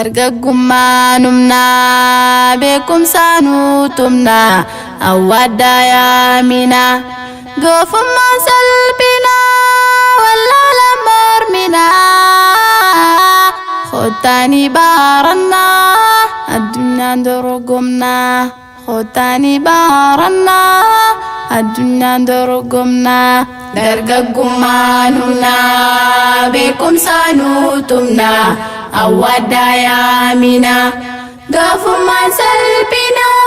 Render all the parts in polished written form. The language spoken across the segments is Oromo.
Dargaggummaan humnaa beekumsaan utumnaa awwaaddaa yaaminaa goofummaan salphinaa wallaala morminaa koottaanii baarannaa addunyaan dorgomnaa koottaanii baarannaa addunyaan dorgomnaa. Dargaggummaan humnaa beekumsaan utumnaa awwaaddaa yaaminaa gaafummaan salphinaa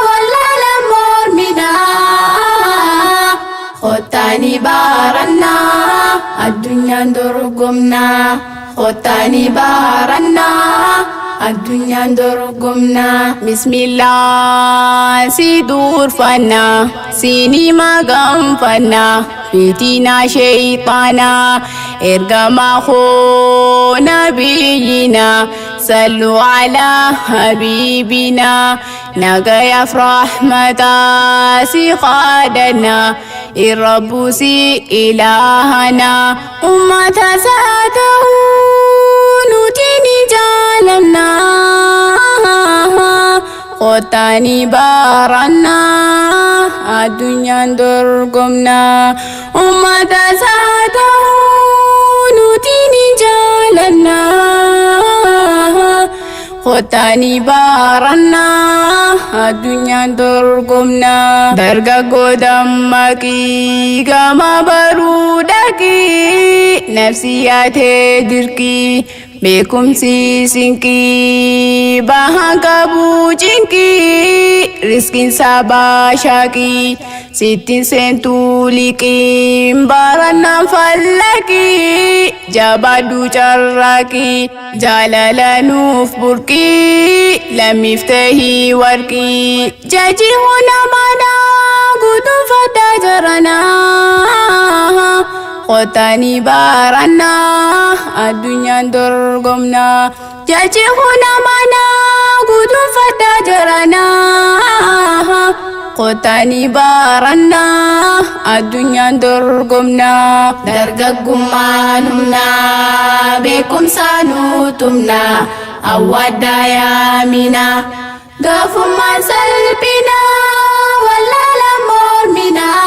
wallaala morminaa koottaanii baarannaa addunyaan dorgomnaa koottaanii baarannaa addunyaan dorgomnaa. Bismillah si durfanna sini maganfanna fitina shaytana ergama koo nabiyina sallu ala habibina nagayaaf rahmata si qaadanna irrabbu si ilahana ummata isaa ta'uu nuti ni jaalanna Koottaanii baarannaa addunyaan dorgomnaa ummata isaa ta'uu nuti ni jaalannaa Koottaanii baarannaa addunyaan dorgomnaa dargaggoo dammaqii gama baruu dhaqii nafsiyaatee dirqii beekumsi sinqii bahaan qabu cinqii riskiin sabaa shaaqii sittiin seentuu liqiin barannaan fallaqii jabaadhu carraaqii jaalala nuuf burqii lammiif tahii warqii jaji huna manaa guutuunfadhaa jaranaa Koottaanii baarannaa addunyaan dorgomnaa jaji huna manaa guutuunfadhaa jaranaa Koottaanii baarannaa addunyaan dorgomnaa. Dargaggummaan humnaa beekumsaan utumnaa awwaaddaa yaaminaa gaafummaan salphinaa wallaala morminaa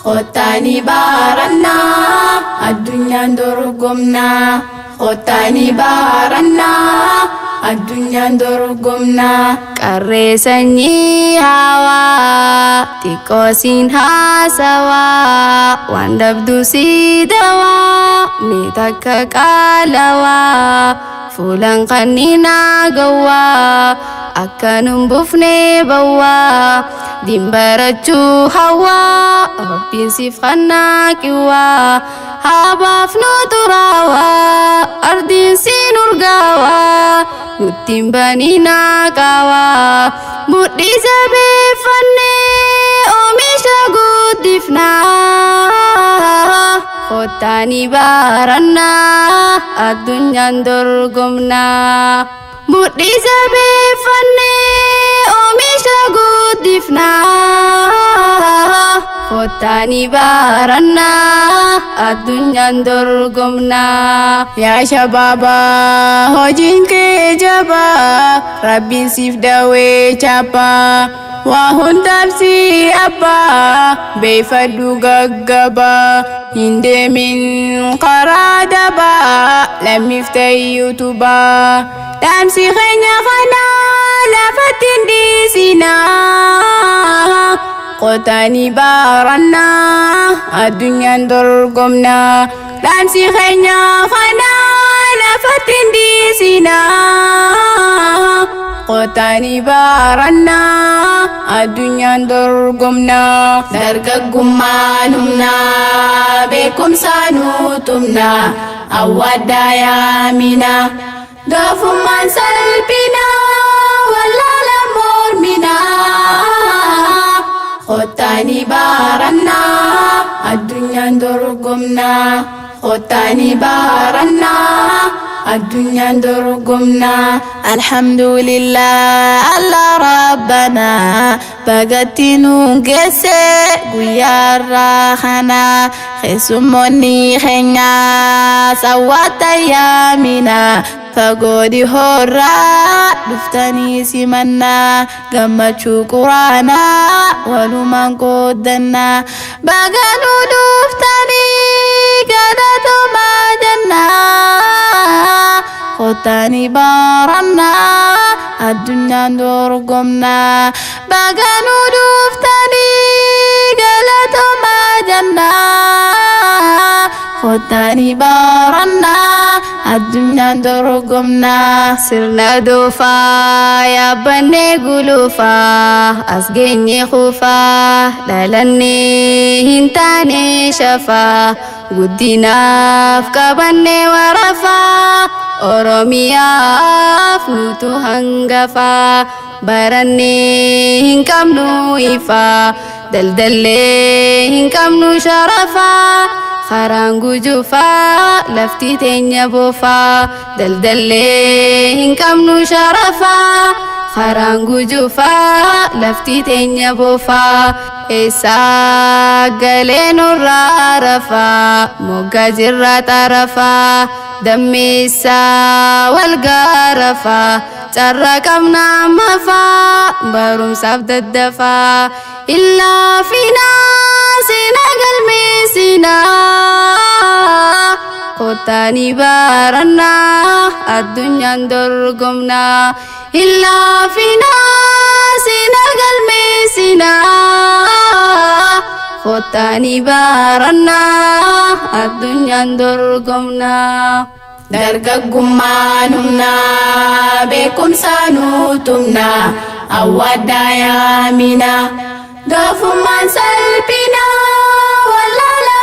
koottaanii baarannaa addunyaan dorgomnaa koottaanii baarannaa addunyaan dorgomnaa. Qarree sanyii hawaa xiqqoo siin haasawaa waan dhabdu si dawaa mee takka qaalawaa fuulan qanninaa gowwaa akka nun bufnee bawwaa diin barachuu hawwaa rabbiin siif qannaa qiwwaa haabaaf nu xuraawaa ardiin siin urgaawaa nuttiin baninaa qaawaa mudhii jabeeffannee oomisha guddifnaa koottaanii baarannaa addunyaan dorgomnaa mudhii jabeeffannee oomisha guddifnaa koottaanii baarannaa addunyaan dorgomnaa. Yaa shabaabaa hojiin kee jabaa rabbiin siif dawee chaappaa waa hundaaf si abbaa beeyfadhu gaggabaa hin deemin karaa dabaa lammiif ta'ii utubaa dhaamsi keenya kanaa lafatti hin dhiisinaa Koottaanii baarannaa addunyaan dorgomnaa dhaamsi keenya kanaa lafatti hin dhiisinaa Koottaanii baarannaa addunyaan dorgomnaa. Dargaggummaan humnaa beekumsaan utumnaa awwaaddaa yaaminaa gaafummaan salphinaa wallaala morminaa koottaanii baarannaa addunyaan dorgomnaa koottaanii baarannaa addunyaan dorgomnaa. Alhamdulillah Allah Rabbana bagatti nuun geesse guyyaarraa kana keessummoonni keenya sawwaata yaamina. Fagoo dhihoorraa dhuftanii simannaa gammachuu quraanaa walumaan qooddannaa. Baga nu dhuftanii galatoomaa jennaa. Kottaa barannaa addunyaan dorgomnaa. Baga nu dhuftanii galatoomaa jennaa. Kottaa barannaa addunyaan dorgomnaa. Sirna doofaa yaabbannee gulufaa as geenye kufaa dhalannee hin taane shafaa guddinaaf qabannee warafaa Oromiyaaf nutu hangafaa barannee hin qabnu ifaa daldallee hin qabnu sharafaa karaan gujufaa lafti teenya boofaa daldallee hin qabnu sharafaa karaan gujufaa lafti teenya boofaa eessaa galee nurraa rafaa moggaa jirraa xarafaa dammeessaa wal gaarafaa carraa qabna ammafaa barumsaaf daddafaa illaa finaa seenaa galmeessinaa kottaanii barannaa addunyaan dorgomnaa illaa finaa seenaa galmeessinaa kottaanii barannaa addunyaan dorgomnaa. Dargaggummaan humnaa beekumsa nuutumnaa awwaaddaa yaaminaa doofummaan salphinaa wallaala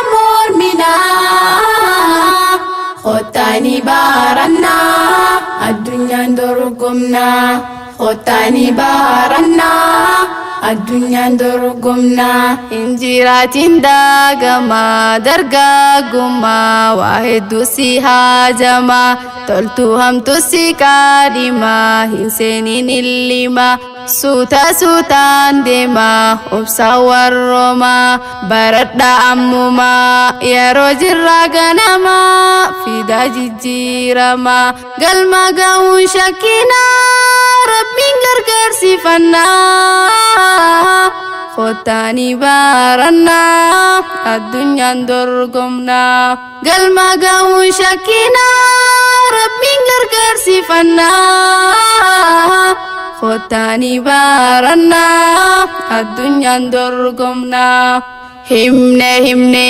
morminaa kottaanii barannaa addunyaan dorgomnaa kottaanii barannaa addunyaan dorgomnaa. Injiraatiin daagamaa dargaggummaa waa hedduu si haajamaa toltuu hamtuu si kaadhimaa hin seeniin illimaa suuta suutaan deemaa obsaa warroomaa baradhaa ammumaa yeroo jirraa ganamaa fidaa jijjiiramaa galma ga'uun shakkinaa rabbiin gargaarsifannaa. Kottaanii barannaa addunyaan dorgomnaa galma ga'uun shakkinaa rabbiin gargaarsifannaa. Kottaanii barannaa addunyaan dorgomnaa. Himne himne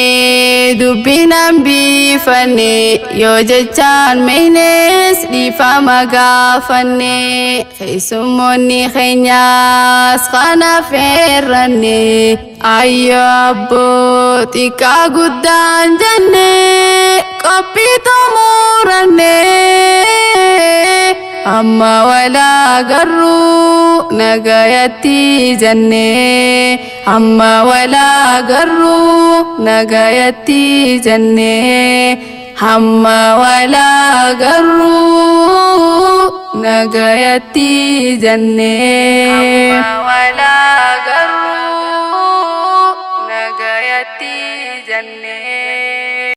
dubbinaan biifanne yoo jechaan meynees dhiifama gaafanne keessummoonni keenyaas kana feerranne ayyo abboo xiqqaa guddaan jenne qophii xumuranne amma walaa garuu nagayatti jenne amma walaa garuu nagayatti jenne hamma walaa garuu nagayatti jenne. Hamma walaa